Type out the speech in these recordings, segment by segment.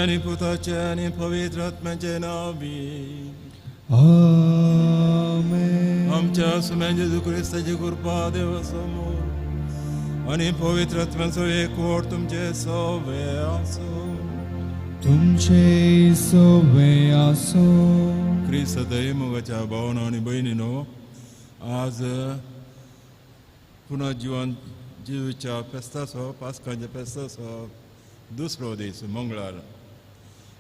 आनी पुताचें आनी पवित्र आत्म्याचें नांव बी आमेन. आमच्या सुम्या जेजू क्रिस्ताची कृपा देवाचो मोग आनी पवित्र आत्म्याचो एकवट तुमचे सवे आसूं. तुमचे सवे आसूं. क्रिस्त मोगाच्या भावना आनी भयणीनो, आज पुनः जिवन जेजूच्या फेस्ताचो, पास्काच्या फेस्ताचो दुसरो दीस, मंगळार.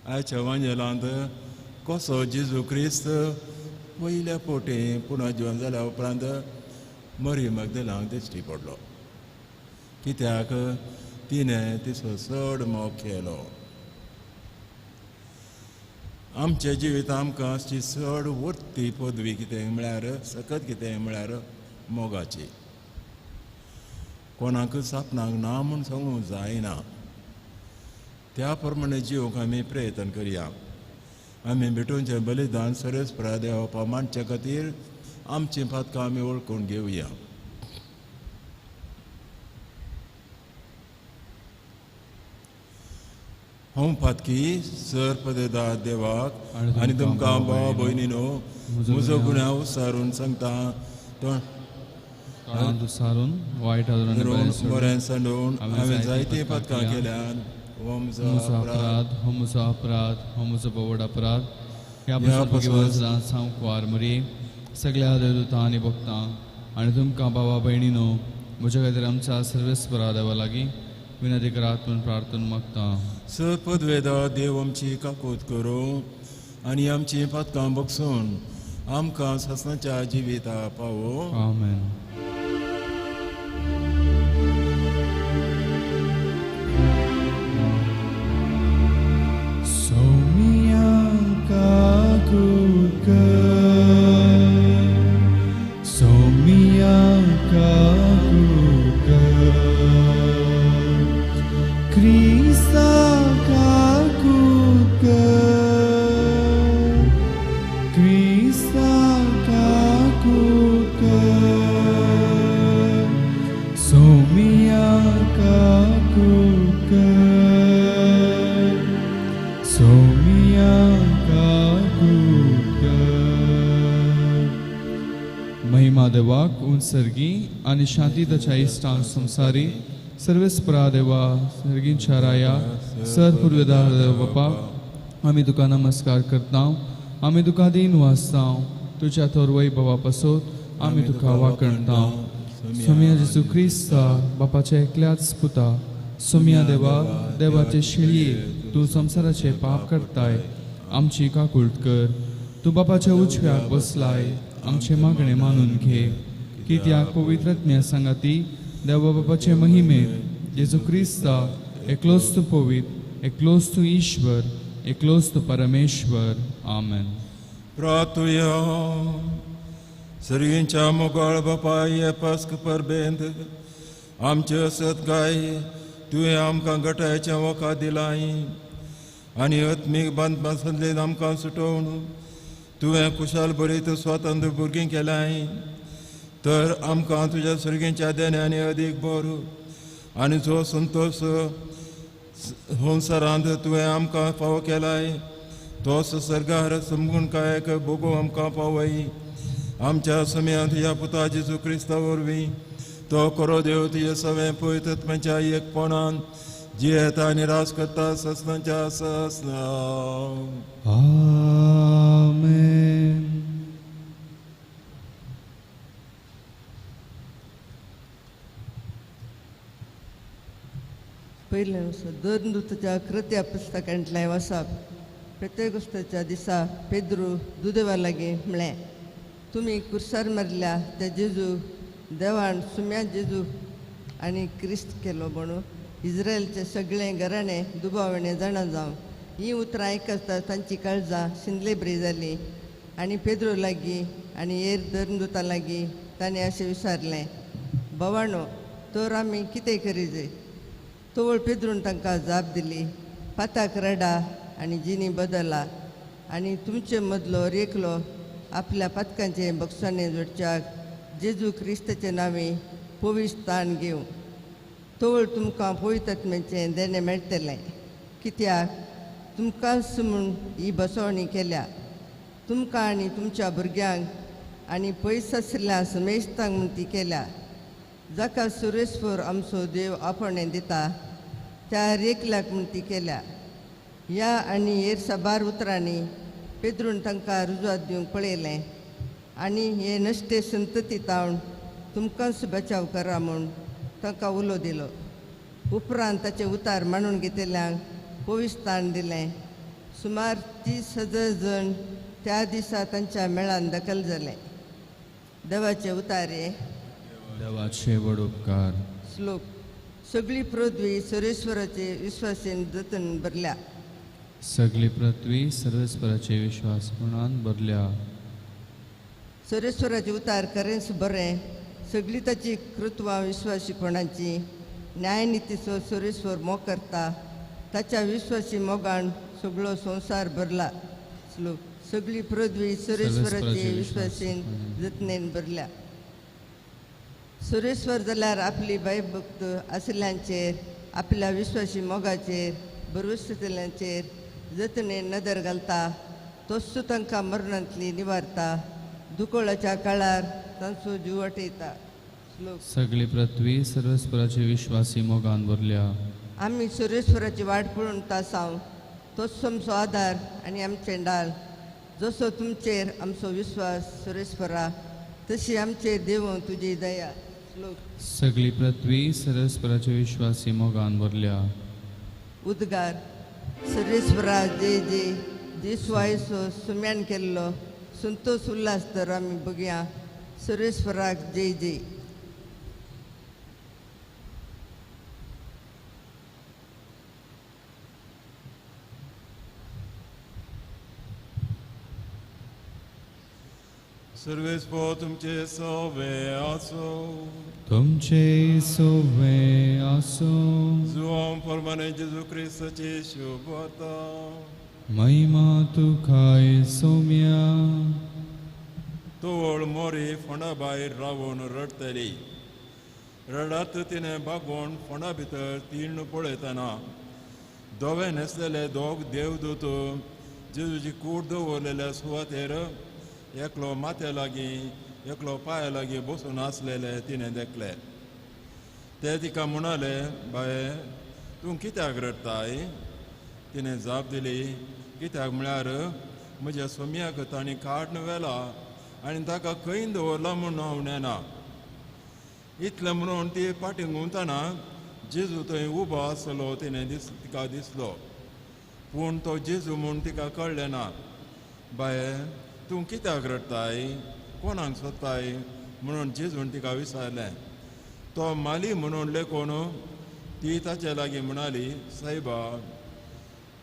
आयच्या वांजेलांत कसो जेजू क्रिस्त पयल्या पोटी पुनः जिवन जाल्या उपरांत मरी मगदलांक दिश्टी पडलो, कित्याक तिणें तिचो चड मोग केलो. आमच्या जिवीत आमकां अशी चड वरती पदवी कितें म्हळ्यार, सकत कितें म्हळ्यार मोगाची. कोणाकूच आपणाक ना म्हूण सांगूंक जायना. त्या प्रमाणे जिवंक आमी प्रयत्न करया. आमी भेटोवचें बलिदान सरस देवा मांडचे खातीर आमचीं पातकां आमी वळखून घेवया. हांव पातकी सर पदेदार देवाक आनी तुमकां भाव भयणीनो म्हजो गुन्यांव सारून सांगता, वायट बरें सांडून हांवें जायतीं पातकां केल्यान. हो म्हजो अपराध, हो म्हजो अपराध, हो म्हजो भोवड अपराध. ह्या पासून हांव कुवार मरी सगळ्या देवदूतां आनी भक्तां आनी तुमकां बाबा भयणीनो म्हज्या खातीर आमच्या सर्वेस्परा देवा लागीं विनंती करात म्हूण प्रार्थना मागता. सर पदवेदा देव आमची काकूत करूं आनी आमचीं पातकां बगसून आमकां सासणाच्या जिविता पावो. आमेन. सोमिया काकूत कर, सोमिया काकूत कर, क्रिस्ता काकूत कर, क्रिस्ता काकूत कर, सोमिया काकूत कर, सोमिया काकूत कर. महिमा देवाक उंचसर्गी आनी शांती ताच्या इश्टांक संवसारी. सर्वेस्परा देवा, सर्गींच्या राया, सर पुर्वेदार देव बापा, आमी तुका नमस्कार करता, आमी तुका दीन वाचता, तुज्या थोरवय बाबा पासत आमी तुका वाकणता. सोमिया जेजू क्रिस्ता बापाच्या एकल्याच पुता, सोमिया देवा, देवाचे शिळये तूं संवसाराचे पाप करताय, आमची काकूळट कर. तूं बापाच्या उजव्याक बसलाय, आमचे मागणे मानून घे. कित्याक पवित्र आत्म्या सांगाती देवा बापाचे महिमेत जेजू क्रिस्ता एकलोच तूं पवित्र, एकलोच तूं ईश्वर, एकलोच तूं परमेश्वर. आमेन. प्रार्थुया. सर्गींच्या मोगाळ बापाय, हे पास्क परबेंत आमचे असत गाय तुवें आमकां गटायचें वखद दिलाय आनी आत्मीक बांदपासांतल्यान आमकां सुटोवन तुवें खुशाल बरीत स्वतंत्र भुरगीं केलाय. तर आमकां तुज्या सर्गींच्या देण्यानी अदीक बरो आनी जो संतोश संवसारांत तुवें आमकां फावो केलाय तोच सर्गार समगुणकायक भोगो आमकां पावय. आमच्या समयांत तुज्या पुता जेजू क्रिस्ता वरवीं तो करो देव तुजे सवें पवित्र आत्म्याच्या एकपणान जियेता आनी राज करता ससनाच्या ससना. आमेन. पयलें दोन कृत्या पुस्तकांतलें वसप. पेतेगुस्ताच्या दिसा पेद्रू दुदेवा लागीं म्हळें, तुमी कुर्सार मारल्या त्या जेजू देवान सुम्या जेजू आनी क्रिस्त केलो म्हणून इस्रायलचे सगळे घराणे दुबावणे जाणा जावं. ही उतरां आयकता तांची काळजां शिंदले बरी जालीं आनी पेद्रो लागीं आनी हेर धर्मदूतां लागीं ताणें अशें विचारलें, भवानो तर आमी कितें करीजे? तवळ पेद्रून तांकां जाप दिली, पाताक रडा आनी जिणी बदला आनी तुमचे मदलो एकलो आपल्या पातकांचे बक्षाने जोडच्याक जेजू क्रिस्ताचे नांवे पवित्र ताण घेवं. तवळ तुमकां पवित्र आत्म्याचें देणें मेळटलें. कित्याक तुमकांच म्हूण ही बसवणी केल्या. तुमकां आनी तुमच्या भुरग्यांक आनी पयस आशिल्ल्या समेस्तांक म्हूण ती केल्या. जाका सुरेश्वर आमचो देव आपोवणें दिता त्या एकल्याक म्हूण ती केल्या. ह्या आनी हेर साबार उतरांनी पेद्रून तांकां रुजवात दिवंक पळयलें आनी हे नश्टे संतती तावन तुमकांच बचाव करा म्हूण तांकां उलो दिलो. उपरांत ताचें उतार मांडून घेतिल्ल्यांक पविस्तान दिलें. सुमार 30,000 जण त्या दिसा तांच्या मेळान दखल जालें. देवाचे उतारे. देवाचे व्हड उपकार. श्लोक. सगळी पृथ्वी सुरेश्वराचे विश्वासेन जतन भरल्या. सगळी पृथ्वी सर्वेस्पराचे विश्वासपणान भरल्या. सुरेश्वराचे उतार खरेंच बरें. सगळी ताची कृत्वां विश्वासीपणाची. न्यायनितीचो सुरेश्वर मोग करता. ताच्या विश्वासी मोगान सगळो संवसार भरला. श्लोक. सगळी पृथ्वी सुरेश्वराचे विश्वासीन जतनेन भरल्या. सुरेश्वर जाल्यार आपली भयभक्त आशिल्ल्यांचेर आपल्या विश्वासी मोगाचेर भरवंसतल्यांचेर जतनेन नदर घालता. तोच तांकां मरणांतली निवारता. दुकोळाच्या काळार तांचो जीव वाटयता. श्लोक. सगळी पृथ्वी सर्वेस्पराचे विश्वासी मोगान भरल्या. आमी सुरेश्वराची वाट पळोवन तासांव. तोच आमचो आदार आनी आमचें डाल. जसो तुमचेर आमचो विश्वास सुरेश्वरा तशी आमचेर देव तुजी दया. श्लोक. सगळी पृथ्वी सर्वेस्पराचे विश्वासी मोगान भरल्या. उद्गार. सुरेश्वरा जे जे जेसू सुम्यान केल्लो संतोष उल्हास तर आमी बघया. सुरेश्वराक जय जय. सर्वेस्पर तुमचे सोवे आसो. तुमचे सोवे आसो. जुवां परमाने जेजू क्रिस्ताची शुभवार्ता. महिमा तुकाय सोम्या. तोवळ मोरी फोंडा भायर रावून रडटली. रडत तिणें बागोवन फोंडा भितर तीर्ण पळयतना धवे न्हेसलेले दोग देवदूत जेजूची कूड दवरलेल्या सुवातेर एकलो माथ्या लागीं एकलो पांया लागीं बसून आसलेले तिणें देखले. ते तिका म्हणाले, बाये तूं कित्याक रडटाय? तिणें जाप दिली, कित्याक म्हळ्यार म्हज्या सोम्याक तांणी काडून व्हेला आनी ताका खंय दवरला म्हूण हांव नेना. इतलें म्हणून ती फाटीं घुंवतना जेजू थंय उबो आसलो तिणें तिका दिसलो. पूण तो जेजू म्हूण तिका कळ्ळें ना. बाये तूं कित्याक रडटाय? कोणाक सोदताय? म्हणून जेजून तिका विचारलें. तो माली म्हणून लेखून ती ताचे लागीं म्हणाली, सायबा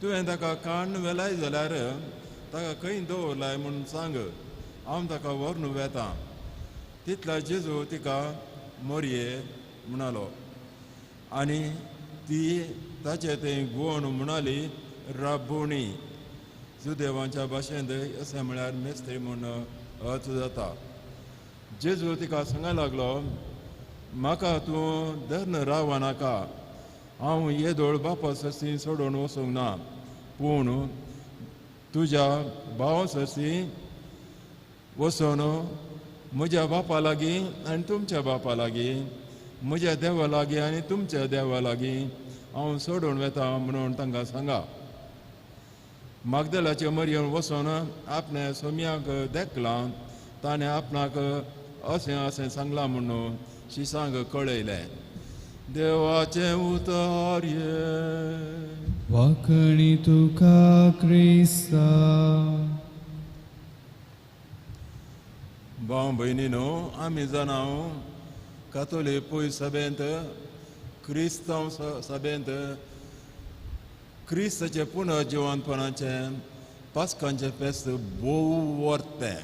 तुवें ताका काडून व्हेलाय जाल्यार ताका खंय दवरलाय म्हूण सांग, हांव ताका व्हरून वेता. तितल्या जेजू तिका मोरये म्हणालो आनी ती ताचे थंय गुवन म्हणाली, राबोणी. जुदेवांच्या भाशेंत अशें म्हळ्यार मेस्त्री म्हूण अर्थ जाता. जेजू तिका सांगा लागलो, म्हाका तूं धरून राव नाका. हांव येदोळ बापा सरशी सोडून वचूंक ना, पूण तुज्या भाव सरशी वचून म्हज्या बापा लागीं आनी तुमच्या बापा लागीं, म्हज्या देवा लागीं आनी तुमच्या देवा लागीं हांव सोडून वेता म्हणून तांकां सांगा. मागदलाचे मरयेन वचून आपणे सोम्याक देखलां, ताणें आपणाक अशें अशें सांगलां म्हणून शिसांक कळयलें. देवाचें उतर हें. वाखणी तुका क्रिस्ता. भाव भयणीनो, आमी जाणां कातोलीक पयस सभेंत क्रिस्तांव सभेंत क्रिस्ताचें पुनर्जिवनपणाचें पास्कांचें फेस्त भोव वर्तें.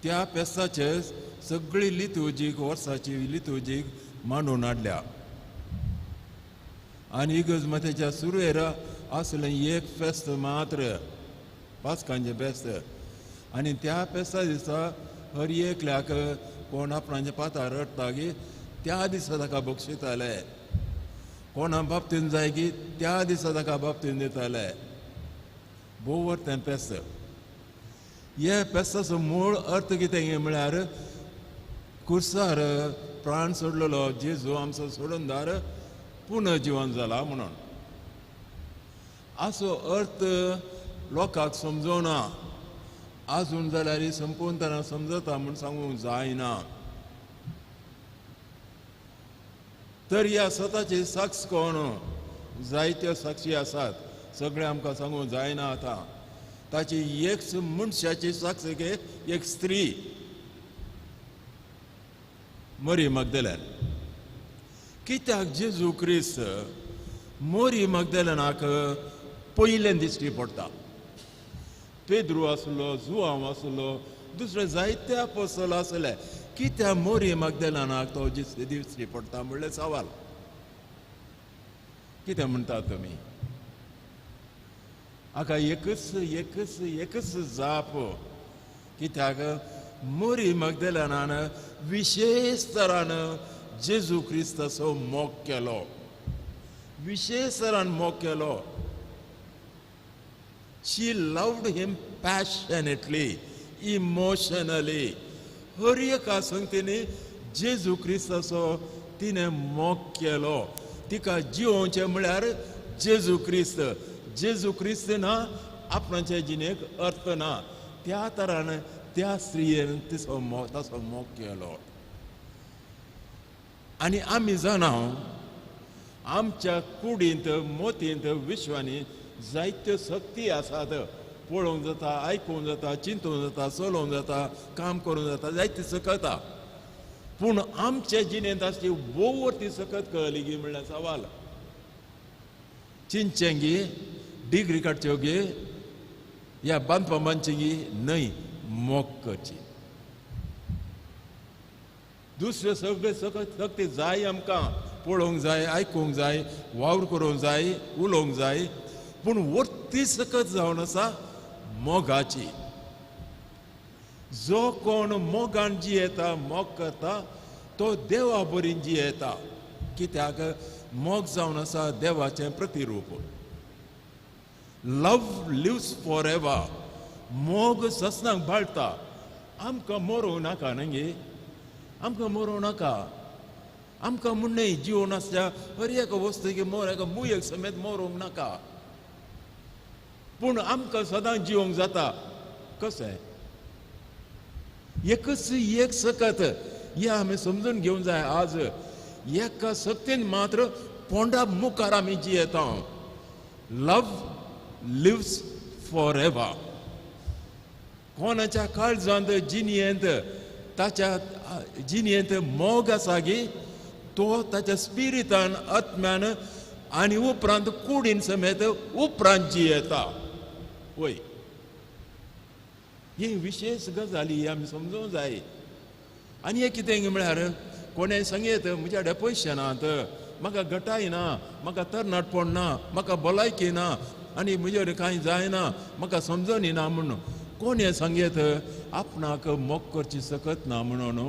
त्या फेस्ताचेर सगळी लितुर्जीक वर्साची लितुर्जीक मांडून हाडल्या आनी इगर्ज मातेच्या सुरवेर आसलें एक फेस्त मात्र, पास्कांचें फेस्त. आनी त्या फेस्ता दिसा हर एकल्याक कोण आपणाच्या पातार रडटा की त्या दिसा ताका बक्षिताले. कोणा बाप्तीन जाय की त्या दिसा ताका बाप्तीन दिताले. बोवर तें पेस्त. हे पेस्ताचो मूळ अर्थ कितें म्हळ्यार कुर्सार प्राण सोडलेलो जेजू आमचो सोडणदार पुनर्जिवन जाला म्हणून. असो अर्थ लोकांक समजोना आजून जाल्यार संपूर्ण समजता म्हूण सांगूंक जायना. तर ह्या सताची साक्ष कोण? जायत्यो साक्षी आसात, सगळें आमकां सांगूंक जायना. आतां ताची एक मनशाची साक्ष एक स्त्री मरी मगदलेन. कित्याक जेजू क्रिस्त मरी मगदलेनाक पयलें दिश्टी पडटा? पेद्रू आसलो, जुआंव आसलो, दुसरे जायते आपोस्तल आसले. कित्याक मोरी मगदलेनाक तो दिश्टी पडटा म्हणलें सवाल. कितें म्हणटा तुमी? हाका एकच एकच एकच जाप. कित्याक मोरी मगदलेनान विशेश तरान जेजू क्रिस्ताचो मोग केलो, विशेश तरान मोग केलो. She loved him passionately, emotionally. हर एका संगतीन जेजू क्रिस्ताचो तिणें मोग केलो. तिका जिवोवचें म्हळ्यार जेजू क्रिस्त. जेजू क्रिस्त ना आपणाचे जिणेक अर्थ ना. त्या तरान त्या स्त्रियेन तिचो मोग ताचो मोग केलो. आनी आमी जाणा आमच्या कुडींत मोतींत विश्वांनी जायत्यो शक्ती आसात. पळोवंक जाता, आयकूंक जाता, चिंतूंक जाता, चलोवंक जाता, काम करूंक जाता, जायती सकता. पूण आमचे जिणेंत आसची भोव ती सकत कळ्ळी गी म्हणल्यार सवाल. चिंतचें गी, डिग्री काडच्यो गी, या बांदपा बांदचें गी न्हय, मोग करची. दुसऱ्यो सगळे सकत शक्ती जाय आमकां, पळोवंक जाय, आयकूंक जाय, वावर करूंक जाय, उलोवंक जाय, पूण वर्ती सकत जावन आसा मोगाची. जो कोण मोगान जियेता, मोग करता, तो देवा बरीन जियेता. कित्याक मोग जावन आसा देवाचें प्रतिरूप. Love lives forever. मोग ससनाक बाळटा. आमकां मरोवं नाका न्हय, आमकां मरोवं नाका. आमकां म्हूण न्हय जिवन आसच्या हर एका वस्तूक मोर एका मुयेक समेत मरोवंक नाका, पूण आमकां सदां जिवंक जाता. कशें? एकच एक सकत हें आमी समजून घेवंक जाय. आज एका शक्तीन मात्र पोंडा मुखार आमी जियेता. Love lives forever. कोणाच्या काळजांत जिणेंत ताच्या जिणेंत मोग आसा गी तो ताच्या स्पिरितान आत्म्यान आनी उपरांत कुडीन समेत उपरांत जियेता. वय ही विशेश गजाली आमी समजूंक जाय. आनी हें कितें म्हळ्यार कोणें सांगयत म्हज्या कडेन पयशे नात, म्हाका घटाय ना, म्हाका तरणाटपण ना, म्हाका भलायकी ना, आनी म्हजे कडेन कांय जायना, म्हाका समजनी ना म्हणून कोण हें सांगयत आपणाक मोग करची सकत ना म्हणून.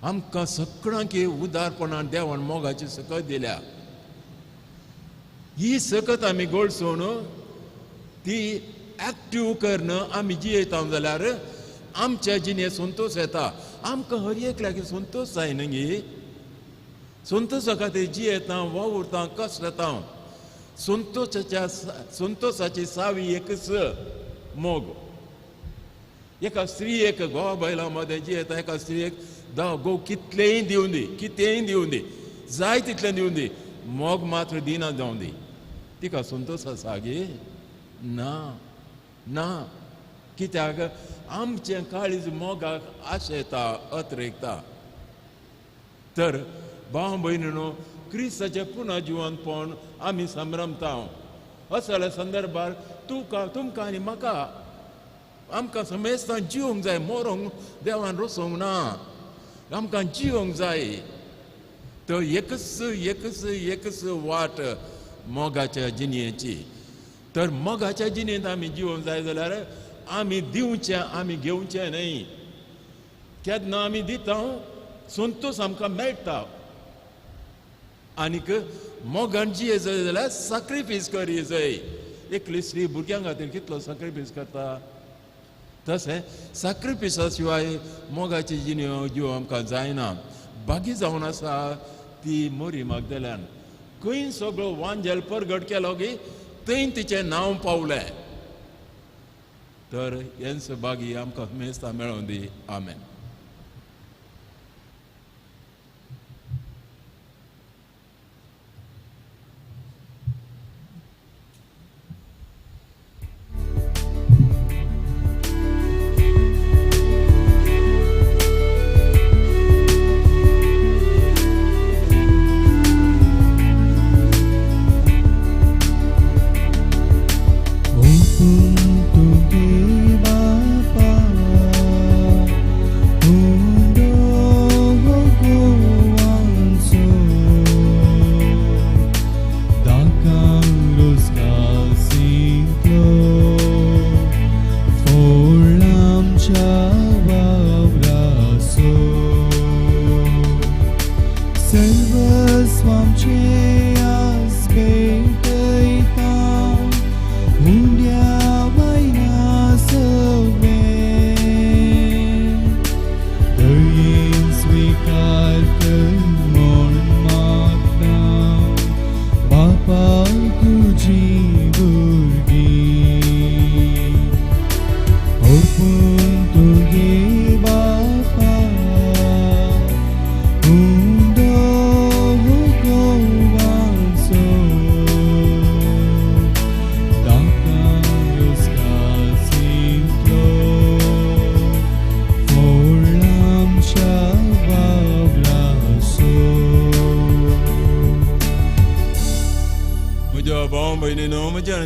आमकां सगळ्यांक उदारपणान देवान मोगाची सकत दिल्या. ही सकत आमी गळसून ती एक्टीव करून आमी जियेता जाल्यार आमच्या जिणेंत संतोश येता. आमकां हर एकल्याक संतोश जाय न्ही. संतोशा खातीर जियेता, वावुरता, कसरता. संतोशाच्या संतोशाची सावी एकच मोग. एका स्त्रियेक घोवा बायलां मदें जियेता, एका स्त्रियेक घोव कितलेंय दिवं दी, कितेंय दिवं दी, जाय तितलें दिवं दी, मोग मात्र दिना जावं दी, तिका संतोश आसा गे? ना ना. कित्याक आमचें काळीज मोगाक आशेता, अत्रेकता. तर भाव भयणीनो, क्रिस्ताचें पुनर्जिवनपण आमी संभ्रमता. असल्या संदर्भार तुका तुमकां आनी म्हाका आमकां समेस्तां जिवंक जाय. मरोंक देवान रोसूंक ना, आमकां जिवंक जाय. तर एकच एकच एकच वाट मोगाच्या जिणेची. तर मोगाच्या जिणेंत आमी जिवंक जाय जाल्यार आमी दिवचें, आमी घेवचें न्हय. केन्ना आमी दिता संतोश आमकां मेळटा. आनीक मोगान जिये जाय जाल्यार साक्रिफीस करी जाय. एकली स्त्री भुरग्यां खातीर कितलो साक्रिफीस करता, तशें साक्रिफिसा शिवाय मोगाची जिणी जीव आमकां जायना. बागी जावन आसा ती मोरी मागदल्यान खंय सगळो वांजेल परगट केलो की थंय तिचें नांव पावलें. तर हेंच बागी आमकां मेस्ता मेळोवन दी. आमेन.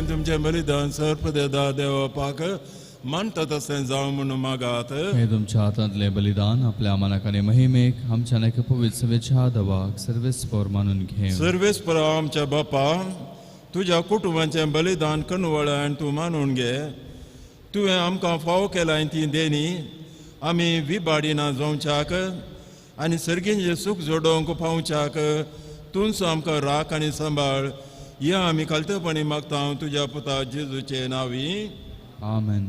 तुमचें बलिदान सर्पदेदा देवपाक मानता तशें जावं म्हणून मागात. हे तुमच्या हातांतलें बलिदान आपल्या मनाक आनी महिमेक आमच्या नायक पवित्र सभेच्या दवाक सर्वेस्पर मानून घे. सर्वेस्पर आमच्या बापा, तुज्या कुटुंबाचें बलिदान कनवळ्यान तूं मानून घे. तुवें आमकां फावो केलां ती देणी आमी विबाडिना जावच्याक आनी सर्गींचें सूख जोडोवंक पावच्याक तूंच आमकां राख आनी सांबाळ. या आमी खालतेपणी मागता तुज्या पुता जेजूचे नांवी. आमेन.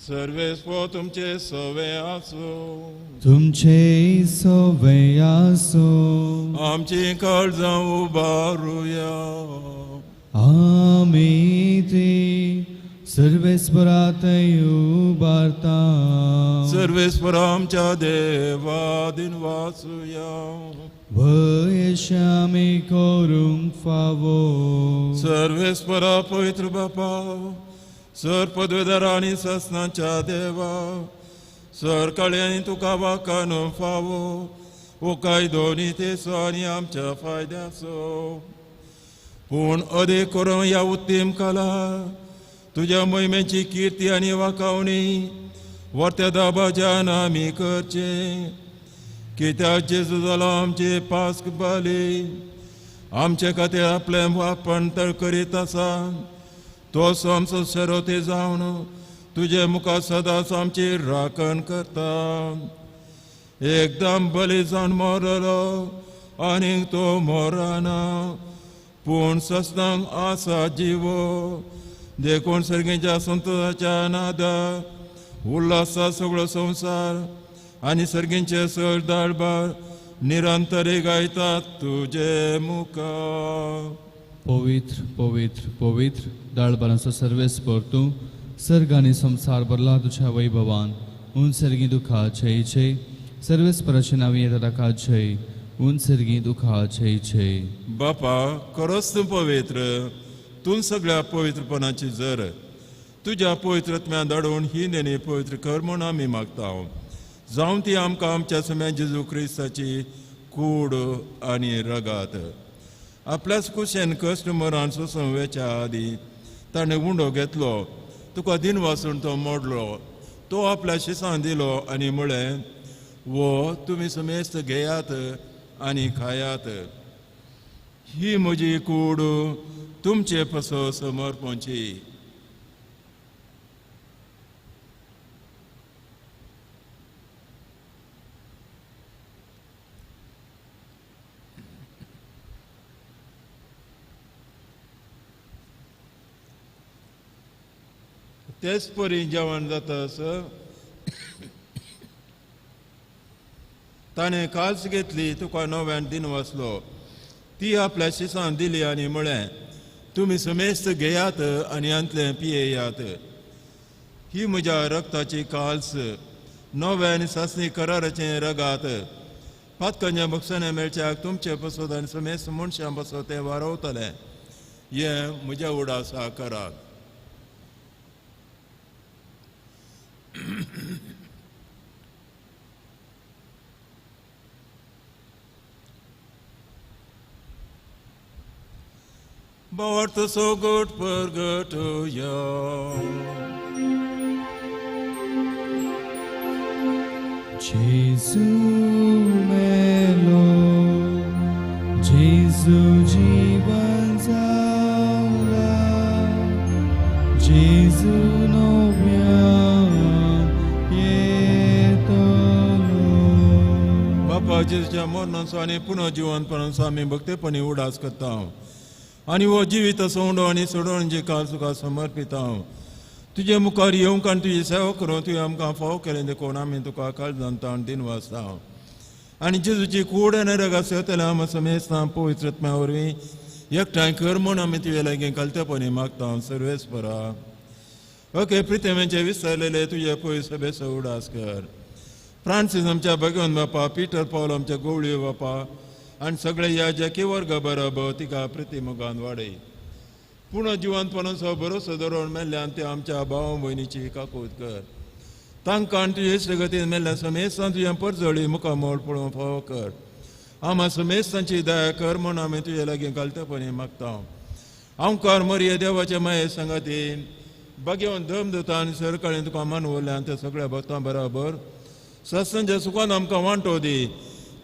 सर्वेस्पर तुमचे सवे आसूं. तुमचे सवे आसूं. आमची काळजां उबारुया. आमी ती सर्वेस्परातय उबारता. सर्वेस्पर आमच्या देवा दिनवासुया. वयशामी करूंक फावो. सर्वेस्परा पवित्र बापा, सर पदवेदार आनी ससनाच्या देवा, सर काळ्यांनी तुका वाकान फावो हो कायदो नितेचो आनी आमच्या फायद्याचो. पूण अदीक करून ह्या उत्तीम काला तुज्या मोहिमेची किर्ती आनी वाकावणी वर्त्या दाबाच्यान आमी करचें. कित्याक जेजू जालो आमचे पास्क बली, आमचे खातीर आपलें वापण तर करीत आसा. तोच आमचो सरोते जावन तुजे मुखार सदांच आमची राखण करता. एकदम बली जावन मरलो आनीक तो मरना, पूण ससनांक आसा जिवो. देखून सर्गीच्या संतोषाच्या नादा उल्हासा सगळो संवसार आनी सर्गींचे सर दरबार निरंतर गायतात तुजे मुखार. पवित्र पवित्र पवित्र दाळबारांचो सर्वेस्पर तूं सर्ग आनी संवसार भरला तुज्या वैभवान. उन सर्गी दुखा छय छय. सर्वेस्पराचे नांव येता ताका छय. उन सर्गी दुखा छय छय. बापा खरोच तूं पवित्र, तूं सगळ्या पवित्रपणाची जर. तुज्या पवित्रत्म्यान धाडून ही देणी पवित्र कर म्हूण आमी मागता. जावं ती आमकां आमच्या सम्या जेजू क्रिस्ताची कूड आनी रगात. आपल्याच कुशेन कश्ट मरण सोसून वेच्या आदी ताणें उंडो घेतलो, तुका दिनवासून तो मोडलो, तो आपल्या शिसान दिलो आनी म्हळें, वो तुमी समेस्त घेयात आनी खायात. ही म्हजी कूड तुमचे पसो समर्पणची. तेच परी जेवण जाता असं ताणें काल्स घेतली, तुका नव्यान दिन वाचलो, ती आपल्या शिसान दिली आनी म्हळें, तुमी समेस्त घेयात आनी हांतलें पियेयात. ही म्हज्या रक्ताची काल्स, नव्या आनी सासणी कराराचें रगात. पातकांच्या बक्षाने मेळच्याक तुमचे पसत आनी समेस्त मनशां पसत तें वारवतलें. हें म्हज्या उडासा करात. भावार्थ सोगट परगटया. जेजू मेलो, जेजू जीवन जाला, जेजू नव्यान येतलो. बापा जेजूच्या मरणाचो आनी पुनर्जिवनपणाचो आमी भक्तेपणी उडास करता आनी हो जिवीत सोंडो आनी सोडोवणचे काल तुका समर्पिता. तुजे मुखार येवंक आनी तुजी सेवा करूं तुवें आमकां फावो केलें देखून आमी तुका काळजान ताण दिन वाचता. आनी जेजूची कूड आनी रगात सेवतल्या आमी समेस्तां पवित्र आत्म्या वरवीं एकठांय कर म्हूण आमी तुजे लागीं कालतेपणी मागता. सर्वेस्परा ओके प्रितमेचे विसरलेले तुजे पयस सभेचो उडास कर. फ्रांसीस आमच्या भगवंत बापा, पिटर पावल आमच्या गोवळी बापा आनी सगळे ह्या जाकी वर्ग बरोबर तिका प्रिती मोगान वाडय. पूण जिवंतपणाचो भरोसो धरून मेल्ल्यान ते आमच्या भाव भयणीची काकूत कर. तांकां आनी तुजे इश्टगतीन मेल्ल्या समेस्तां तुज्या परजळी मुखामोळ पळोवंक फावो कर. आमा समेस्तांची दया कर म्हूण आमी तुजे लागीं घालतेपणी मागता. आमकार मरये देवाचे माये सांगातीन बागेवन धर्म दिता आनी सरकाळीन तुका मानवल्यान त्या सगळ्या भक्तां बराबर सत्संच्या सुखान आमकां वांटो दी.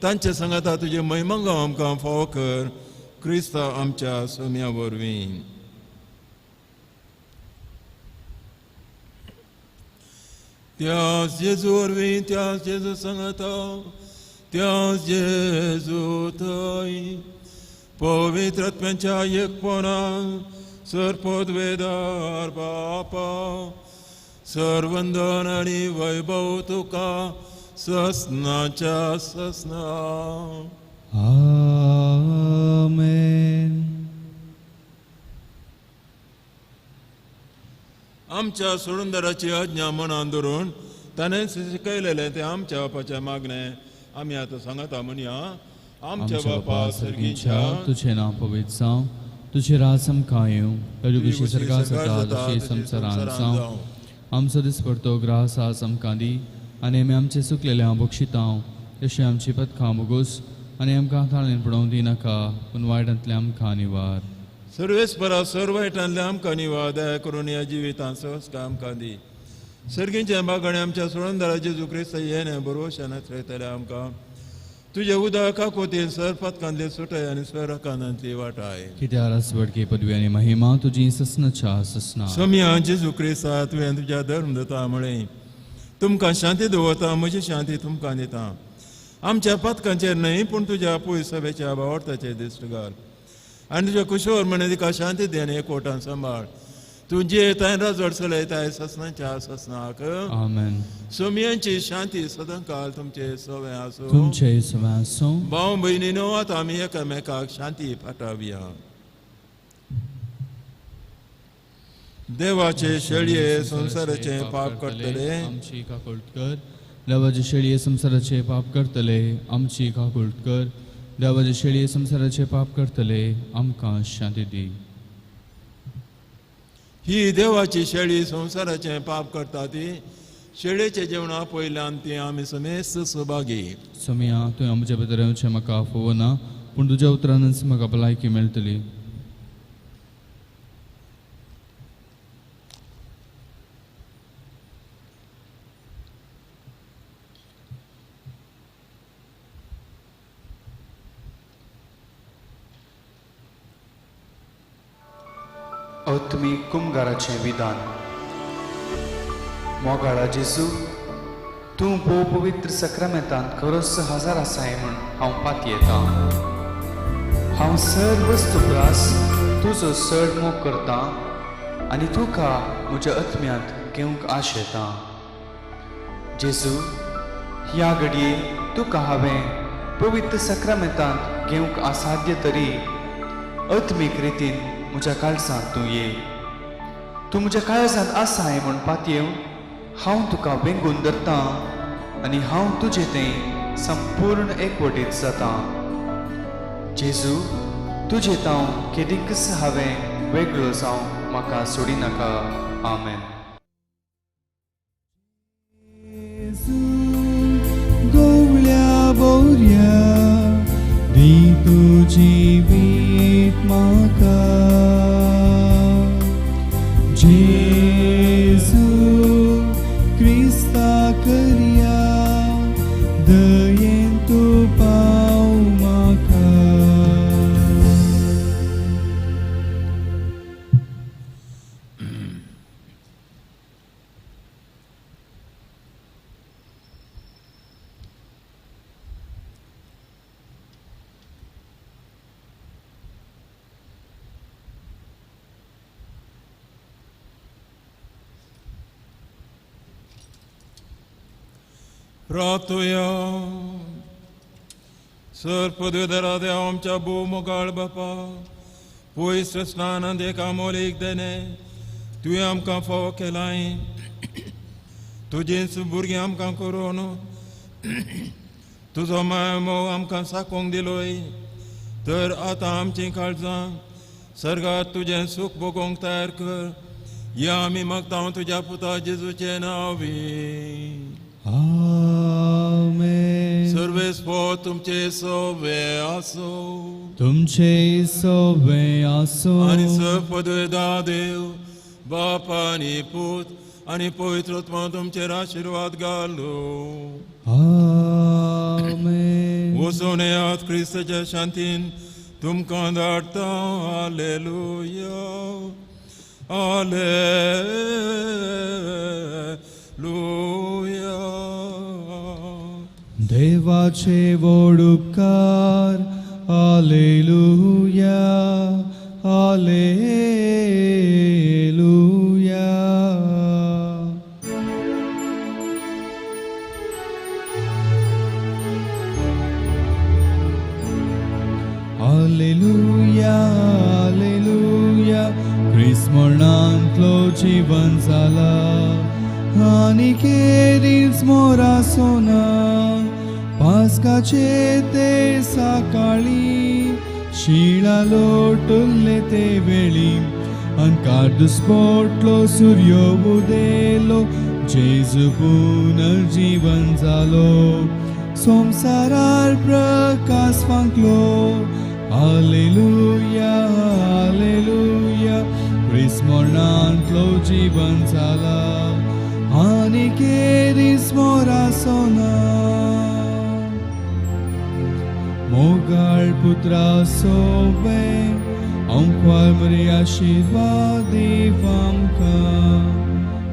तांचे सांगाता तुजे महिमंगांव आमकां फावो कर. क्रिस्ता आमच्या सोम्या वरवीं. त्याच जेजू वरवीं, त्याच जेजू सांगाता, त्याच जेजू थंय पवित्र आत्म्याच्या एकपणान सर्पद्वेदार बापा सर्वंदन आनी वैभव तुका ससनाच्या ससना. आमेन. आमच्या सोडूनदाराची आज्ञा मनान धरून ताणें शिकयलेलें तें आमच्या बापाचें मागणें आमी आतां सांगता म्हणया. आमच्या बापा सर्गीच्या, तुझें नांव पवित्र जावं, तुजें राज आमकां येवं, तुजी खुशी सरकार जाता तशी संवसारांत जावं. आमचो दिसपडतो ग्रास आज आमकां दी आनी आमी आमचें चुकलेलें हांव बक्षितांव तशें आमची पथकां बोगोस आनी आमकां ताळेन पडोवंक दिनाका, पूण वायटांतलें आमकां निवार. सर्वेस्परा सर्व वायटांतलें आमकां निवार. दया करून ह्या जिवितांत सहज आमकां दी. सर्गींच्या बागाणे आमच्या सोडणदारा जेजू क्रिस्त येणे बरोवशान थरयतले आमकां. तुजे उदक काकोतीन सर पथकांतली सुटय आनी सर कानांतली वाटाय. कित्याक रासवडकी पदवी आनी महिमा तुजी ससनाच्या ससना. सोम्या जेजू क्रिस्ता तुवें तुज्या धर्म दिता म्हळें, तुमकां शांती दवरता, म्हजी शांती तुमकां दिता. आमच्या पथकांचेर न्हय पूण तुज्या पयस सभेच्या भावार्थाचेर दिश्ट घाल आनी तुज्या कुशोर म्हणे तिका शांती दी आनी एकवटान सांबाळ. तूं जे तांय राजवट चलयताय ससनाच्या ससनाक. आमेन. सोम्यांची शांती सदांकाल तुमचे सवे आसूं. तुमचे सवे आसूं. भाव भयणीनो आतां आमी एकामेकाक शांती पाठावया. देवाचे शेळये संवसाराचे पाप करतले आमची काकूट कर. देवाचे शेळये संवसाराचे पाप करतले आमची काकूट कर. देवाचे शेळये संवसाराचे पाप करतले आमकां शांती दी. ही देवाची शेळी संवसाराचे पाप करता ती शेळयेचें जेवण आपयल्यान ती आमी समेस्त सभागी. सोम्या तुवें आमच्या भितर येवचें म्हाका आफोवना, पूण तुज्या उतरानच म्हाका भलायकी मेळटली. आत्मीक कुमगाराचें विधान. मोगाळा जेजू, तूं भोव पवित्र सक्रामेंतांत खरोच हजार आसाय म्हूण हांव पातयेतां. हांव सर्व वस्तू प्रास तुजो चड मोग करतां आनी तुका म्हज्या आत्म्यांत घेवंक आशेतां. जेजू, ह्या घडये तुका हांवें पवित्र सक्रमेंतांत घेवंक असाध्य तरी आत्मीक रितीन म्हज्या काळजांत तूं ये. तूं म्हज्या काळजांत आसाय म्हूण पातयेवन हांव तुका वेंगून धरतां आनी हांव तुजे थंय संपूर्ण एकवटीत जातां. जेजू, तुजे तांव केदीकच हांवें वेगळो जावं म्हाका सोडिनाका. आमेन. गोवल्या बोऱ्या दी तुजी वीत म्हाका, जेजू क्रिस्ता करया दयेन तूं पाव म्हाका. प्रार्थुया. सर पदवीधरा देव आमच्या भोव मोगाळ बापा, पयस स्नानांत एक अमोलीक देणे तुवें आमकां फावो केलाय. तुजींच भुरगीं आमकां करून तुजो माय मोग आमकां साकोंक दिलोय. तर आतां आमचीं काळजां सर्गात तुजें सूख भोगोवंक तयार कर. या आमी मागता तुज्या पुता जेजूचें नांवी. आमेन. सर्वेस्पोर तुमचे सोवे आसो, तुमचे सोवे आसो. आनी सपदवेदा देव बाप आनी पूत आनी पवित्र आत्मा तुमचेर आशिर्वाद घालो. आमेन. वचून येयात क्रिस्ताच्या शांतीन तुमकां धाडटा. Hallelujah, hallelujah. देवाचे व्हड उपकार. Hallelujah, hallelujah. Hallelujah, hallelujah. क्रिस्त मरणांतलो जीवन जाला आनी केदींच मोरा सोना. पास्काचे ते सकाळी शिळा लोटुल्ले ते वेळी अंकार दुस्पोटलो सूर्य उदेलो. जेजू पुनर्जीवन जालो, संवसारार प्रकाश फांकलो. Hallelujah, hallelujah. क्रिस्त मरणांतलो जीवन जाला आनी केदींच मोरा सोना. मोगाळ पुत्रा सोवे अंकवार मरे आशिर्वाद देव आमकां.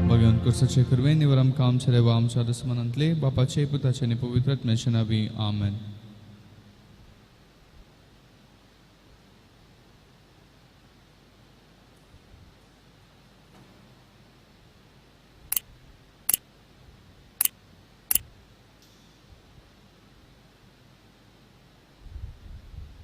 भगवान कुर्साचे कुरवे निवर आमकां आमच्या देवा आमच्या दुस्मनांतले बापाचे पुताचे आनी पवित्र आत्म्याचे नांवी. आमेन.